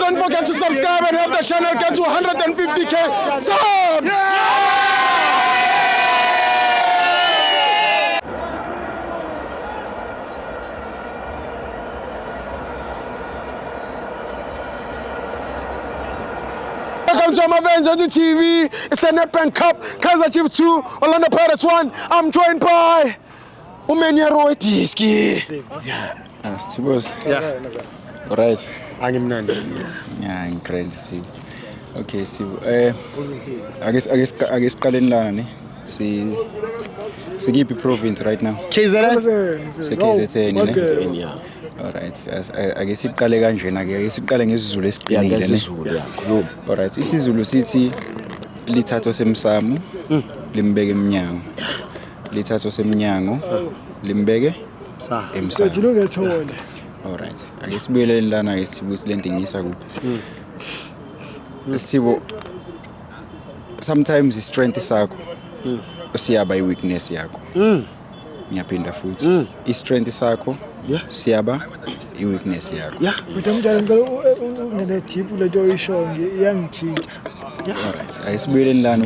Don't forget to subscribe and help the channel get to 150K subs. Welcome to Amavenza TV. It's the Nedbank Cup. Kaizer Chiefs 2, Orlando Pirates 1. I'm joined by Umenyero Diski. Ah, Sibos. Yeah. Right. Angimnandi. Yeah, ngigrand Sibu. Okay, Sibu. Ake siqaleni lana ne. Sikiphi province right now? KZN. Se KZN ne. Okay. Yeah. All right. Ake siqale kanjena ke. Ake siqale ngesiZulu Yeah, esiqinile ne. ngesiZulu, yeah, khuluma. All right. IsiZulu sithi lithatho semsamo limbeke eminyango. Lithatho semnyango limbeke Sa. emsamo. Jilo ngethole. Alright. Ake sibuyeleni lana ke sibuye lento ngiyisa kuphi. Sibo, sometimes i-strength sakho siyaba i-weakness yakho. Ngiyaphinda futhi. I-strength sakho siyaba i-weakness yakho. Yeah. Futhi mjalo ngicela ungene deep lento oyisho nje iyangithinta. Alright. Ake sibuyeleni lana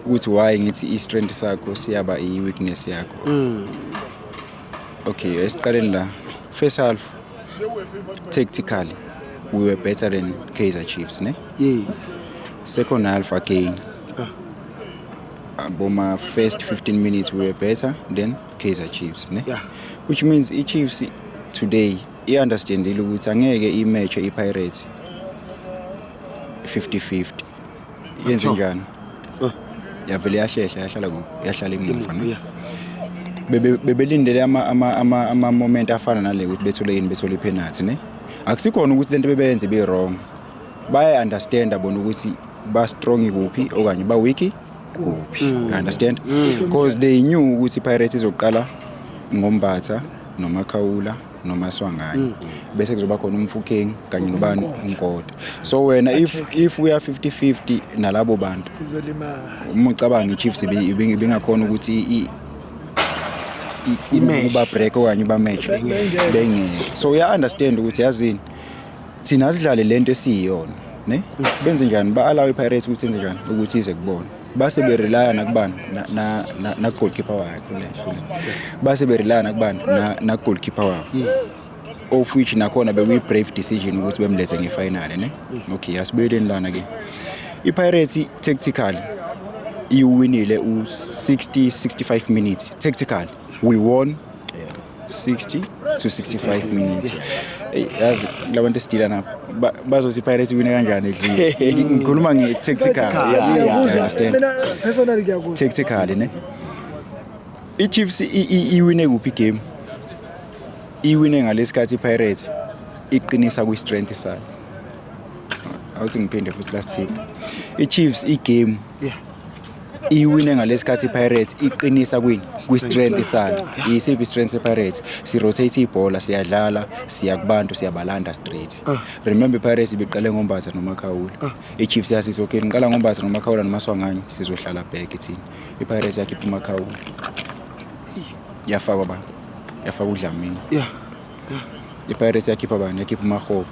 ukuthi why ngithi i-strength sakho siyaba i-weakness yakho. Okay, esiqaleni la. First half, tactically we were better than Kaizer Chiefs, ne? Yes. Second half again, boma first 15 minutes we were better than Kaizer Chiefs, ne? Yeah. Which means i-Chiefs today i-understandile ukuthi angeke i-match i-Pirates 50-50. Yenze njani? Yavele yashesha yahlala kuphi? Yahlala emuva, ne? Yeah. Bebelindele ama moment afana nale ukuthi bethole yini, bethole ipenalty, ne? Akusikhona ukuthi lento bebeyenze be wrong. Baya understand bona ukuthi ba strong kuphi okanye ba weak kuphi, you understand? Because they knew ukuthi iPirates izoqala ngoMbatha noMakhawula noMaswanganyi, bese kuzoba khona uMofokeng kanye nobani, uNkota. So wena if we are 50-50 nalabo bantu, Uzolimala. Uma ucabanga i-Chiefs ibingakhona ukuthi I-match. uba break okanye uba match, Bengeke. bengeke. So uya understand ukuthi yazini, thina sidlale lento esiyiyona, ne? Benze njani? Ba allow iPirates ukuthi yenze njani ukuthi ize kubona, base berelya nakubani? Na goalkeeper wakhe le, base berelya nakubani? Na goalkeeper wabo, of which nakhona bekuyi brave decision ukuthi bemlethe ngefinal, ne? Okay, asibuyeleni lana ke. iPirates tactically iwinile u-60 65 minutes. Tactically we won 60 to 65 minutes. Ey, yazi labantu esidila nabo bazothi iPirates iwine kanjani edlini. Ngikhuluma nge-tactical. Yeah, you Ngiyakuzwa. understand? Mina personally ngiyakuzwa. Tactically, ne? I-Chiefs iwine kuphi igame? Iwine ngalesikhathi iPirates iqinisa kwi-strength sayo. Awuthi ngiphinde futhi, last tip, i-Chiefs igame iwine ngalesikhathi iPirates iqinisa kwini? Kwi-strength sayo. Yisiphi i-strength sePirates? Si-rotate ibhola, siyadlala, siya kubantu, siyabalanda straight. Remember, iPirates ibiqale ngoMbatha noMakhawula. I-Chiefs yasithi, "Okay, niqala ngoMbatha noMakhawula noMaswanganyi, sizohlala back thina." iPirates yakhipha uMakhawula, yafakwa ba yafaka uDlamini. iPirates yakhipha bani? Yakhipha uMahobo,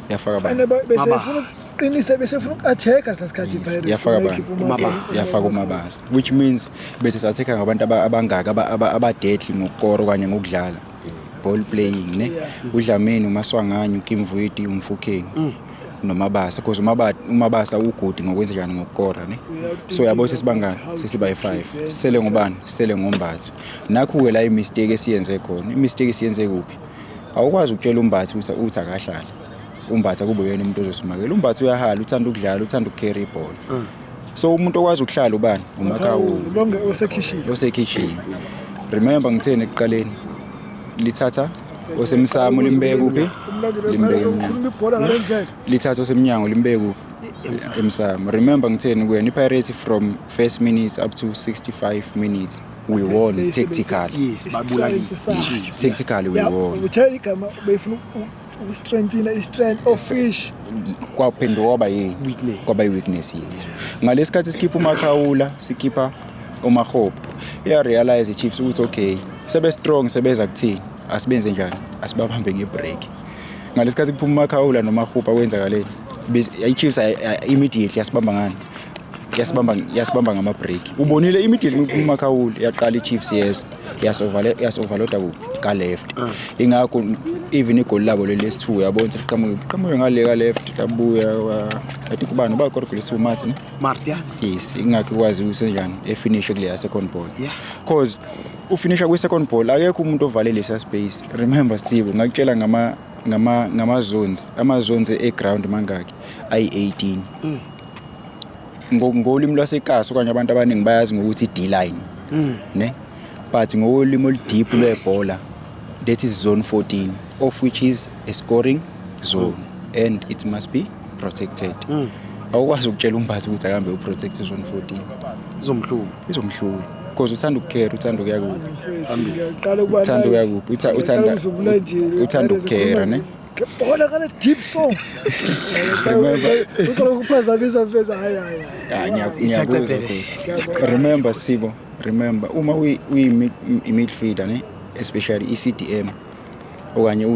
yafaka bani? And bese ifuna ukuqinisa, bese ifuna uku-attack-a sasikhathi iPirates. Yafaka bani? Ikhipha uMabasa. Yafaka uMabasa, which means bese sathekha ngabantu abangaka aba-deadly ngokukora okanye ngokudlala ball playing, ne? UDlamini, uMaswanganyi, uKimvuidi, uMofokeng noMabasa, because uMabasa u-good ngokwenza njani? Ngokukora, ne? So yabo, sesibangani? Sesiba yi-5. Sele ngobani? Sele ngoMbatha. Nakhu-ke la i-mistake esiyenze khona. I-mistake esiyenze kuphi? Awukwazi ukutshela uMbatha ukuthi akahlale. UMbatha kube uyena umuntu ozosimakela. UMbatha uyahala, uthanda ukudlala, uthanda ukucarry ibhola. So umuntu okwazi ukuhlala ubani? UMakhawula. Lonke osekhishile. Osekhishini. Remember ngitheni ekuqaleni? Lithatha osemsamo limbeke kuphi? Umlandeli Limbeke wePirates emnyango. ukhuluma ibhola ngale ndlela. Lithatha osemnyango limbeke kuphi? Emsamo. Remember ngitheni kuyena? I-Pirates from first minutes up to 65 minutes we won tactically. Yes, babulalile. Strength. Tactically we Yeah, won. uthe igama beyifuna uku-strengthena i-strength of fish. Kwaphenduka kwaba yini? Weakness. Kwaba i-weakness yethu ngalesikhathi sikhipha uMakhawula, sikhipha uMahobo. Iya-realize i-Chiefs ukuthi okay, sebe strong, sebeza kuthini, asibenze njani? Asibabambe ngebreak. Ngalesikhathi kuphuma uMakhawula noMahupa kwenzakaleni? I-Chiefs immediately yasibamba ngani? Yasibamba ngama-break. Ubonile immediately kuphuma uMakhawula yaqala i-Chiefs, yes, yasoverloada kuphi? Ka-left. Ingakho even igoli labo leli lesi-2 yabona ukuthi liqhamuke ngale ka-left, labuya I think ubani ubakora igoli lesi-2, Mart, ne? Mart, yeah. Yes, ingakho ikwazi ukuthi efinishe kuleya second ball. Cause ufinisha kwi-second ball, akekho umuntu ovale lesa space. Remember Sithibo, ngakutshela ngama zones, ama-zones e-ground mangaki? Ayi-18. Ngolimi lwasekasi okanye abantu abaningi bayazi ngokuthi i-D line, ne? But ngokolimi oludeep lwebhola, that is zone 14, of which is a scoring zone and it must be protected. Awukwazi ukutshela uMbatha ukuthi akambe uprotect zone 14. Izomhlula. Izomhlula because uthanda ukukhera, uthanda ukuya kuphi? Mfethu, ngiyaqala ukuba Uthanda live. ukuya kuphi? Ngiyaqala ukuzobula nje. Uthanda ukukhera, ne? Ngebhola ngale deep so. Remember- Uqala ukuphazamisa mfethu, hayi hayi. Ah, ngiyakuzwa. Ithatha. Nkosi. Remember Sibo, remember uma uyi-midfielder, ne, especially i-CDM okanye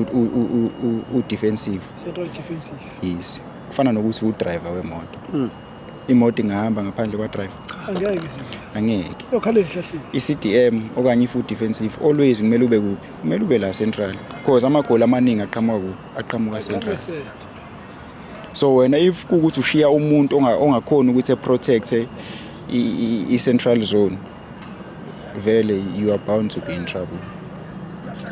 u-defensive. Central defensive. Yes, kufana nokuthi udriver wemoto. Imoto ingahamba ngaphandle kwa-driver? Angeke sibe. Angeke. Yokhala ezihlahleni. I-CDM okanye i-full defensive, always kumele ube kuphi? Kumele ube la central, because amagoli amaningi aqhamuka kuphi? Aqhamuka central. So wena if kukuthi ushiya umuntu ongakhoni ukuthi eprotecte i-central zone, vele you are bound to be in trouble,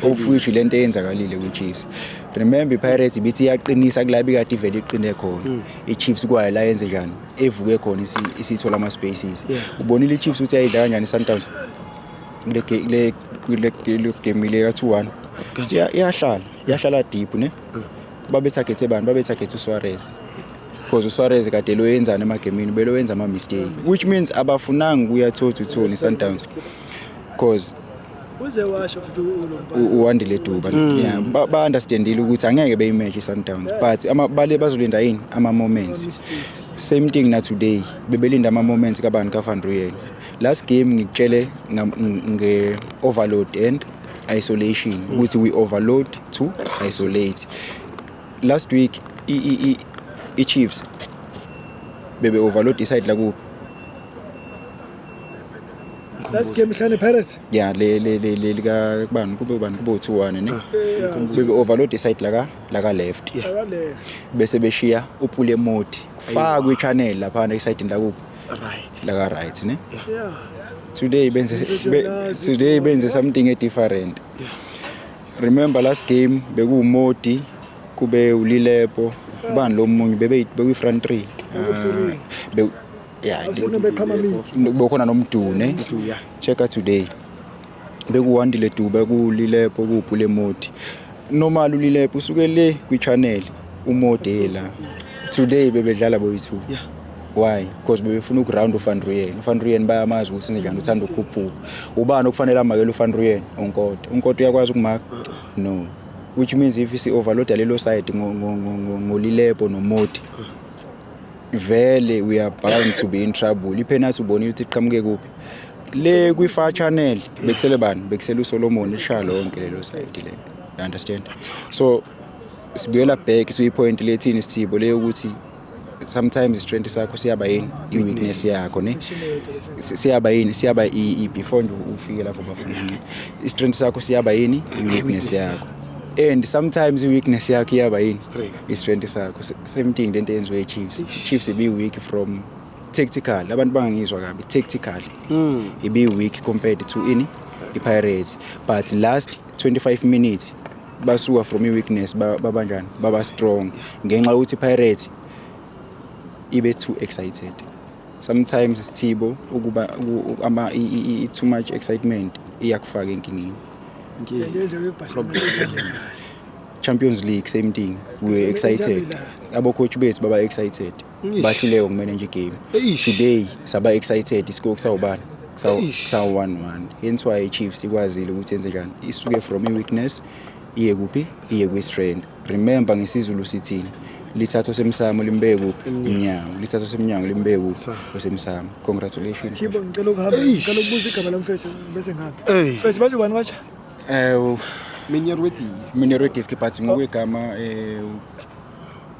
of which lento eyenzakalile kwi-Chiefs. Remember, i-Pirates ibithi iyaqinisa kula ibikade ivele iqine khona. I-Chiefs kwayo la yenze njani? Evuke khona, isithola ama-spaces. Ubonile i-Chiefs ukuthi yayidla kanjani i-Sundowns kule game le ka-2-1. Iyahlala deep, ne? Babe-targethe bani? Babe-targethe uSuarez, because uSuarez kade lo yenzani emagemini? Belo wenza ama-mistake, which means abafunanga ukuya toe to toe ne-Sundowns because Uze washo futhi ulo mfana. uWandile Duba, yeah, ba-understandile ukuthi angeke beyimatch i-Sundowns, but bale bazolinda yini? Ama-moments. Mistakes. Same thing na today, bebelinda ama-moments kabani? KaVan Rooyen. Last game ngikutshele nge-overload and isolation, ukuthi we overload to isolate. Last week i-Chiefs bebe overload iside lakuphi? Last game ihlane Pirates. Ya, le lika bani? Kube bani? Kube u-2-1, ne? Bebe overload iside laka left. Aka left. Bese beshiya uPule Mmodi kufakwe i-channel laphana esayidini lakuphi? Right. Laka right, ne? Yeah. Today benze something e different. Remember last game bekuwuModi, kube uLilepo, ubani lo munye, bebe bekuyi front three. Bekusirini. Yeah. Awusena beqhama mid. Bekhona noMdune. Mdu, yeah. Checka today, bekuWandile Duba, kuLilepo, kuPule Mmodi. Normal uLilepo usuke le kwi-channel, uModi la. Today bebedlala boyi-two. Why? Because bebefuna ukuround uVan Rooyen. UVan Rooyen bayamazi ukuthi njani, uthanda ukukhuphuka. Ubani okufanele amakele uVan Rooyen? UNkota. UNkota uyakwazi ukumaka? No. Which means if si overload lelo side ngoLilepo noModi, vele we are bound to be in trouble. Ipenalty ubonile ukuthi iqhamuke kuphi? Le kwi-far channel. Bekusele bani? Bekusele uSolomon eshaya lonke lelo side lelo. You understand? So sibuyela back siyi-point lethini, Sithibo, leyo ukuthi sometimes strength sakho siyaba yini? I-weakness yakho, ne? Siyaba yini? Siyaba before nje ufike lapho bafuna, i-strength sakho siyaba yini? I-weakness yakho. And sometimes i-weakness yakho iyaba yini? Strength. I-strength sakho. Same thing lento eyenziwe i-Chiefs. Chiefs ibi-weak from tactical, abantu bangangizwa kabi, tactical ibi-weak compared to ini? I-Pirates. But last 25 minutes basuka from i-weakness babanjani? Baba strong, ngenxa yokuthi i-Pirates ibe too excited sometimes, Sithibo. Ukuba ama too much excitement iyakufaka enkingeni. Yenze kwiBarcelona. Champions League, same thing, we were excited. Abo coach bethu baba excited. Bahluleka ukumanage igame. Today saba excited, iscore kusawubani? Kusawu 1-1. Hence why i-Chiefs ikwazile ukuthi yenze njani? Isuke from i-weakness iye kuphi? Iye kwi-strength. Remember, ngesiZulu sithini? Lithatha osemsamo limbeke kuphi? Emnyango. Lithatha osemnyango limbeke kuphi? Osemsamo. Congratulations. Thibo, ngicela ukuhamba, ngicela ukubuza igama lamfethu bese ngihambe. Ey. Mfethu, bathi ubani watsha? Eh, Meneer Wetties. Meneer Diski, but ngokwegama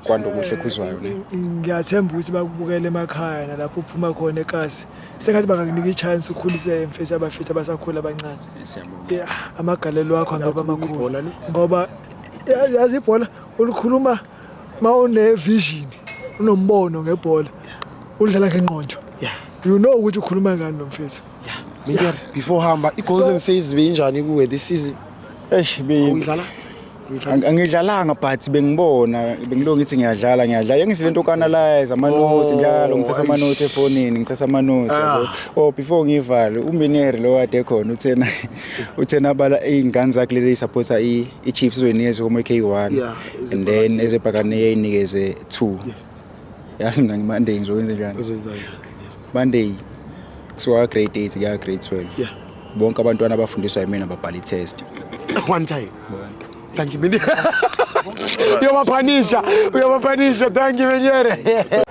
kwando kuhle khuzwayo ne. Ngiyathemba ukuthi bakubukele emakhaya nalapho uphuma khona ekasi, sengathi bangakunika i-chance ukhulise mfethu, abafethu abasakhula abancane. Siyabonga. Yeah, amagalelo akho angaba Uyakhuluma makhulu ibhola ne? Ngoba yazi ibhola ulikhuluma ma une-vision, unombono ngebhola, udlala ngengqondo. You know ukuthi ukhuluma ngani lo mfethu. Meneer, before hamba, i-goals and saves beyinjani kuwe this season? Eish, be Uyidlala? Angidlalanga, but bengibona, bengiloko ngithi ngiyadlala, ngiyadlala, ngisi lento analyze ama notes njalo, ngithatha ama notes efonini, ngithatha ama notes yabo. Oh, before ngivale, uMinier lo kade khona uthena abala izingane zakhe lezi eyisupporta i-Chiefs, uzoyinikeza homework eyi-1 and then ezebhakane yayinikeze 2. Yazi mina ngi-Monday ngizokwenza njani? Uzoyenza njani? Monday kusuka grade 8 kuya grade 12, bonke abantwana abafundiswa yimina babhala i-test. One time. Thank you, Meneer. Uyabaphanisha, uyabaphanisha. Thank you, Meneer.